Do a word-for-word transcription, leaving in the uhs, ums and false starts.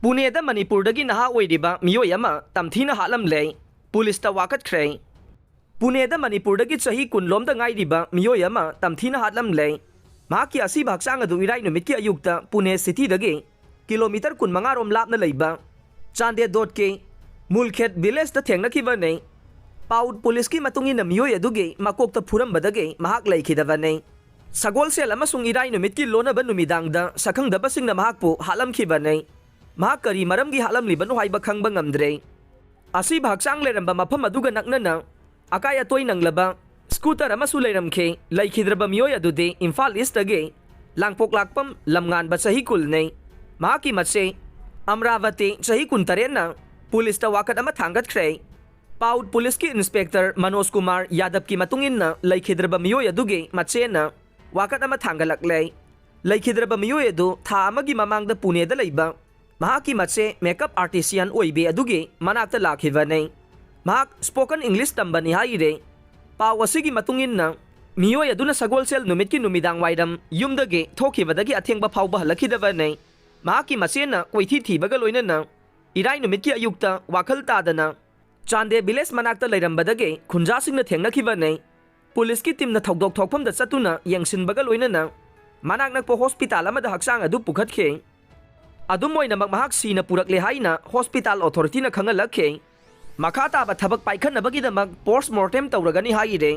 ꯄꯨꯅꯦꯗ ꯃꯅꯤꯄꯨꯔꯗꯒꯤ ꯅꯍꯥ ꯑꯣꯏꯔꯤꯕ ꯃꯤꯑꯣꯏ ꯑꯃ ꯇꯝꯊꯤꯅ ꯍꯥꯠꯂꯝꯂꯦ꯫ ꯄꯨꯂꯤꯁꯇ ꯋꯥꯀꯠꯈ꯭ꯔꯦ꯫ ꯄꯨꯅꯦꯗ ꯃꯅꯤꯄꯨꯔꯗꯒꯤ ꯆꯍꯤ ꯀꯨꯟ ꯂꯣꯝꯗ ꯉꯥꯏꯔꯤꯕ ꯃꯤꯑꯣꯏ ꯑꯃ ꯇꯝꯊꯤꯅ ꯍꯥꯠꯂꯝꯂꯦ꯫ ꯃꯍꯥꯛꯀꯤ ꯑꯁꯤꯕ ꯍꯛꯆꯥꯡ ꯑꯗꯨ ꯏꯔꯥꯏ ꯅꯨꯃꯤꯠꯀꯤ ꯑꯌꯨꯛꯇ ꯄꯨꯅꯦ ꯁꯤꯇꯤꯗꯒꯤ ꯀꯤꯂꯣꯃꯤꯇꯔ ꯀꯨꯟ ꯃꯉꯥ ꯔꯣꯝ ꯂꯥꯞꯅ ꯂꯩꯕ ꯆꯥꯟꯗꯦ ꯗꯣꯠꯀꯤ ꯃꯨꯜꯈꯦꯠ ꯚꯤꯂꯦꯖꯇ ꯊꯦꯡꯅꯈꯤꯕꯅꯤ꯫ ꯄꯥꯎꯠ ꯄꯨꯂꯤꯁꯀꯤ ꯃꯇꯨꯡ ꯏꯟꯅ ꯃꯤꯑꯣꯏ ꯑꯗꯨꯒꯤ ꯃꯀꯣꯛꯇ ꯐꯨꯔꯝꯕꯗꯒꯤ ꯃꯍꯥꯛ ꯂꯩꯈꯤꯗꯕꯅꯤ꯫ ꯁꯒꯣꯜꯁꯦꯜ ꯑꯃꯁꯨꯡ ꯏꯔꯥꯏ ꯅꯨꯃꯤꯠꯀꯤ ꯂꯣꯟꯅꯕ ꯅꯨꯃꯤꯗꯥꯡꯗ ꯁꯛꯈꯪꯗꯕꯁꯤꯡꯅ ꯃꯍꯥꯛꯄꯨ ꯍꯥꯠꯂꯝꯈꯤꯕꯅꯤ꯫ ꯃꯍꯥꯛ ꯀꯔꯤ ꯃꯔꯝꯒꯤ ꯍꯥꯠꯂꯝꯂꯤꯕꯅꯣ ꯍꯥꯏꯕ ꯈꯪꯕ ꯉꯝꯗ꯭ꯔꯦ꯫ ꯑꯁꯤꯕ ꯍꯛꯆꯥꯡ ꯂꯩꯔꯝꯕ ꯃꯐꯝ ꯑꯗꯨꯒ ꯅꯛꯅꯅ ꯑꯀꯥꯏ ꯑꯇꯣꯏ ꯅꯪꯂꯕ ꯁ꯭ꯀꯨꯇꯔ ꯑꯃꯁꯨ ꯂꯩꯔꯝꯈꯤ꯫ ꯂꯩꯈꯤꯗ꯭ꯔꯕ ꯃꯤꯑꯣꯏ ꯑꯗꯨꯗꯤ ꯏꯝꯐꯥꯜ ꯏꯁꯇꯒꯤ ꯂꯥꯡꯄꯣꯛꯂꯥꯛꯄꯝ ꯂꯝꯉꯥꯟꯕ ꯆꯍꯤ ꯀꯨꯟꯅꯤ꯫ ꯃꯍꯥꯛꯀꯤ ꯃꯆꯦ ꯑꯃꯔꯥꯕꯇꯤ ꯆꯍꯤ ꯀꯨꯟꯇꯔꯦꯠꯅ ꯄꯨꯂꯤꯁꯇ ꯋꯥꯀꯠ ꯑꯃ ꯊꯥꯡꯒꯠꯈ꯭ꯔꯦ꯫ ꯄꯥꯎꯠ ꯄꯨꯂꯤꯁꯀꯤ ꯏꯟꯁꯄꯦꯛꯇꯔ ꯃꯅꯣꯖ ꯀꯨꯃꯥꯔ ꯌꯥꯗꯕꯀꯤ ꯃꯇꯨꯡ ꯏꯟꯅ ꯂꯩꯈꯤꯗ꯭ꯔꯕ ꯃꯤꯑꯣꯏ ꯑꯗꯨꯒꯤ ꯃꯆꯦꯅ ꯋꯥꯀꯠ ꯑꯃ ꯊꯥꯡꯒꯠꯂꯛꯂꯦ꯫ ꯂꯩꯈꯤꯗ꯭ꯔꯕ ꯃꯤꯑꯣꯏ ꯑꯗꯨ ꯊꯥ ꯑꯃꯒꯤ ꯃꯃꯥꯡꯗ ꯄꯨꯅꯦꯗ ꯂꯩꯕ ꯃꯍꯥꯛꯀꯤ ꯃꯆꯦ ꯃꯦꯀꯞ ꯑꯥꯔꯇꯤꯁꯤꯌꯥꯟ ꯑꯣꯏꯕꯤ ꯑꯗꯨꯒꯤ ꯃꯅꯥꯛꯇ ꯂꯥꯛꯈꯤꯕꯅꯤ꯫ ꯃꯍꯥꯛ ꯁ꯭ꯄꯣꯀꯟ ꯏꯪꯂꯤꯁ ꯇꯝꯕꯅꯤ ꯍꯥꯏꯔꯦ꯫ ꯄꯥꯎ ꯑꯁꯤꯒꯤ ꯃꯇꯨꯡ ꯏꯟꯅ ꯃꯤꯑꯣꯏ ꯑꯗꯨꯅ ꯁꯒꯣꯜꯁꯦꯜ ꯅꯨꯃꯤꯠꯀꯤ ꯅꯨꯃꯤꯗꯥꯡ ꯋꯥꯏꯔꯝ ꯌꯨꯝꯗꯒꯤ ꯊꯣꯛꯈꯤꯕꯗꯒꯤ ꯑꯊꯦꯡꯕ ꯐꯥꯎꯕ ꯍꯜꯂꯛꯈꯤꯗꯕꯅꯤ꯫ ꯃꯍꯥꯛꯀꯤ ꯃꯆꯦꯅ ꯀꯣꯏꯊꯤ ꯊꯤꯕꯒ ꯂꯣꯏꯅꯅ ꯏꯔꯥꯏ ꯅꯨꯃꯤꯠꯀꯤ ꯑꯌꯨꯛꯇ ꯋꯥꯈꯜ ꯇꯥꯗꯅ ꯆꯥꯟꯗꯦ ꯚꯤꯂꯦꯖ ꯃꯅꯥꯛꯇ ꯂꯩꯔꯝꯕꯗꯒꯤ ꯈꯨꯟꯖꯥꯁꯤꯡꯅ ꯊꯦꯡꯅꯈꯤꯕꯅꯤ꯫ ꯄꯨꯂꯤꯁꯀꯤ ꯇꯤꯝꯅ ꯊꯧꯗꯣꯛ ꯊꯣꯛꯐꯝꯗ ꯆꯠꯇꯨꯅ ꯌꯦꯡꯁꯤꯟꯕꯒ ꯂꯣꯏꯅꯅ ꯃꯅꯥꯛ ꯅꯛꯄ ꯍꯣꯁꯄꯤꯇꯥꯜ ꯑꯃꯗ ꯍꯛꯆꯥꯡ ꯑꯗꯨ ꯄꯨꯈꯠꯈꯤ꯫ ꯑꯗꯨꯝ ꯑꯣꯏꯅꯃꯛ ꯃꯍꯥꯛ ꯁꯤꯅ ꯄꯨꯔꯛꯂꯦ ꯍꯥꯏꯅ ꯍꯣꯁꯄꯤꯇꯥꯜ ꯑꯣꯊꯣꯔꯤꯇꯤꯅ ꯈꯪꯍꯜꯂꯛꯈꯤ꯫ ꯃꯈꯥ ꯇꯥꯕ ꯊꯕꯛ ꯄꯥꯏꯈꯠꯅꯕꯒꯤꯗꯃꯛ ꯄꯣꯁꯃꯣꯔꯇꯦꯝ ꯇꯧꯔꯒꯅꯤ ꯍꯥꯏꯔꯦ꯫